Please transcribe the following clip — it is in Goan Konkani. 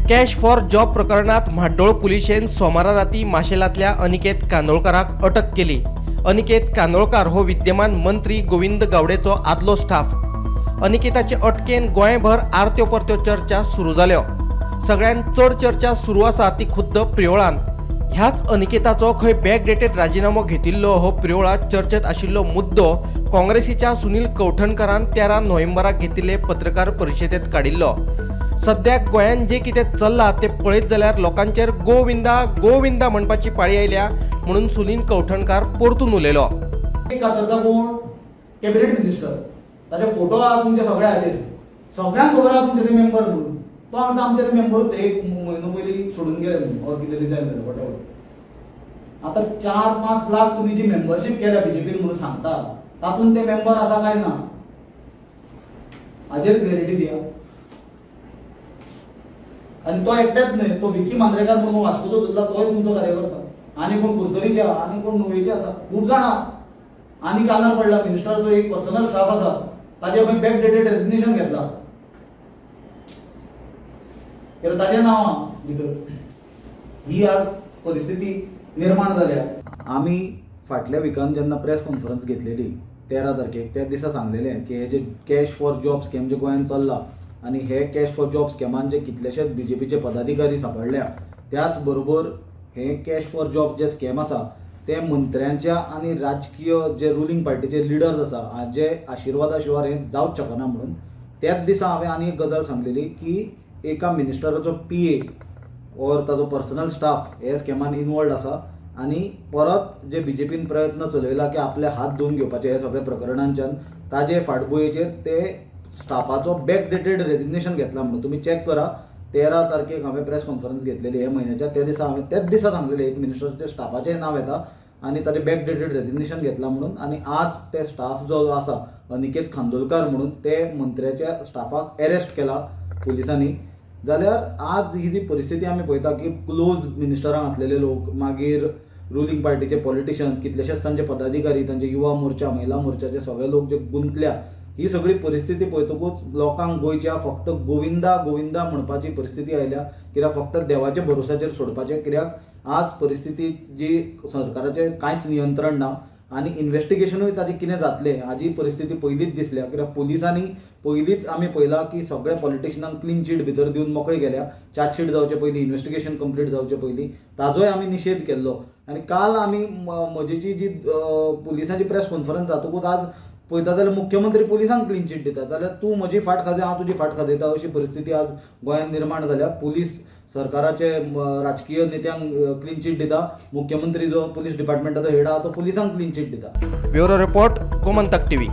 कॅश फॉर जॉब प्रकरणात म्हाड्डोळ पुलिशेन सोमारा राती माशेलांतल्या अनिकेत कांदोळकाराक अटक केली. अनिकेत कांदोळकार हो विद्यमान मंत्री गोविंद गावडेचो आदलो स्टाफ. अनिकेताचे अटकेन गोंयभर आरत्यो परत्यो चर्चा सुरू जाल्यो. सगळ्यांत चड चर्चा सुरू आसा ती खुद्द प्रियोळान. ह्याच अनिकेताचो खंय बॅकडेटेड राजिनामो घेतिल्लो हो प्रियोळांत चर्चेत आशिल्लो मुद्दो काँग्रेसीच्या सुनील कवठणकारान 13 नोव्हेंबराक घेतिल्ले पत्रकार परिशदेंत काडिल्लो. सद्याक गोंयांत जें कितें चल्लां तें पळयत जाल्यार लोकांचेर गोविंदा गोविंदा म्हणपाची पाळी आयल्या म्हणून सुनील कवठणकार परतून उलयलो. कातरता कोण? Cabinet minister. ताजे फोटो आहा तुमच्या सगळ्या हाजेर, सगळ्यांक खबर आहा तुमचे ते मेंबर म्हणून. तो आमकां आमचे मेंबरूच एक म्हयनो पयलीं सोडून गेले म्हणून, ऑर कितें रिजायन जालें, what ever. आतां 4-5 लाख तुमी जी मेंबरशीप केल्या बीजेपीन म्हणून सांगता, तातूंत ते मेंबर आसा काय ना, हाजेर क्लॅरिटी दिया. आनी तो एकटेच न्हय, तो विकी मांद्रेकार म्हणून वास्कोचो धरला, तोय तुमचो कार्यकर्ता. आनी कोण कुरतरीचे आहा, आनी कोण नुवेचे आसा, खूब जाणां. आनी कानार पडला, मिनिस्टराचो एक पर्सनल स्टाफ आसा, ताजे खंय बॅक डेटेड रेजिग्नेशन घेतला, कित्याक ताजें नांव आहा भितर. ही आज परिस्थिती निर्माण जाल्या. आमी फाटल्या विकान जेन्ना प्रेस कॉन्फरन्स घेतलेली 13 तारखेक, त्या दिसा सांगलेलें की हे जे कॅश फॉर जॉब स्कॅम जे गोंयांत चल्ला आनी हे कॅश फॉर जॉब स्कॅमान जे कितलेशेच बीजेपीचे पदाधिकारी सांपडल्या, त्याच बरोबर हे cash for job J scam आसा ते मंत्र्यांच्या आनी राजकीय जे रुलींग पार्टीचे लिडर्स आसा हाजे आशिर्वादा शिवाय हें जावंक शकना म्हणून. त्याच दिसा हांवें आनी एक गजाल सांगलेली की एका मिनिस्टराचो पीए ऑर ताजो पर्सनल स्टाफ हे स्कॅमान इनवॉल्ड आसा आनी परत जे बीजेपीन प्रयत्न चलयला की आपले हात धुवन घेवपाचे हे सगळे प्रकरणांच्यान, ताजे फाटभुंयेचेर ते स्टाफाचो बॅक डेटेड रेजिग्नेशन घेतला म्हणून. तुमी चॅक करा, 13 तारखेक हांवें प्रेस कॉन्फरन्स घेतलेली हे म्हयन्याच्या, त्या दिसा हांवें त्याच दिसा सांगलेलें एक मिनिस्टराच्या स्टाफाचें नांव येता आनी ताजें बॅक डेटेड रेजिग्नेशन घेतला म्हणून. आनी आज ते स्टाफ जो आसा अनिकेत खांडोलकार म्हणून, ते मंत्र्याच्या स्टाफाक एरेस्ट केला पुलिसांनी. जाल्यार आज ही जी परिस्थिती आमी पळयता की क्लोज मिनिस्टरांक आसलेले लोक, मागीर रुलींग पार्टीचे पॉलिटिशियन्स, कितलेशेच तांचे पदाधिकारी, तांचे युवा मोर्चा, महिला मोर्चाचे सगळे लोक जे गुंतल्या, ही सगळी परिस्थिती पळयतकूच लोकांक गोंयच्या फक्त गोविंदा गोविंदा म्हणपाची परिस्थिती आयल्या. कित्याक फक्त देवाच्या भरोसाचेर सोडपाचें, कित्याक आज परिस्थिती जी सरकाराचें कांयच नियंत्रण ना आनी इन्वेस्टिगेशनूय ताजें कितें जातलें हाजी परिस्थिती पयलींच दिसल्या. कित्याक पुलिसांनी पयलींच आमी पळयलां की सगळ्या पॉलिटिशियनांक क्लीन चीट भितर दिवन मोकळे केल्या, चार्जशीट जावचे पयलीं, इन्वेस्टिगेशन कंप्लीट जावचे पयलीं. ताजोय आमी निशेध केल्लो. आनी काल आमी म्हजेची जी पुलिसांची प्रेस कॉन्फरन्स जातकूच आज पळयता जाल्यार मुख्यमंत्री पुलिसांक क्लीन चीट दिता. जाल्यार तूं म्हजी फाट खाजय, हांव तुजी फाट खाजयता, अशी परिस्थिती आज गोंयांत निर्माण जाल्या. पुलीस सरकाराचे राजकीय नेत्यांक क्लीन चीट दिता, मुख्यमंत्री जो पुलीस डिपार्टमेंटाचो हेड आहा तो पुलिसांक क्लीन चीट दिता. Bureau report, Gomantak TV.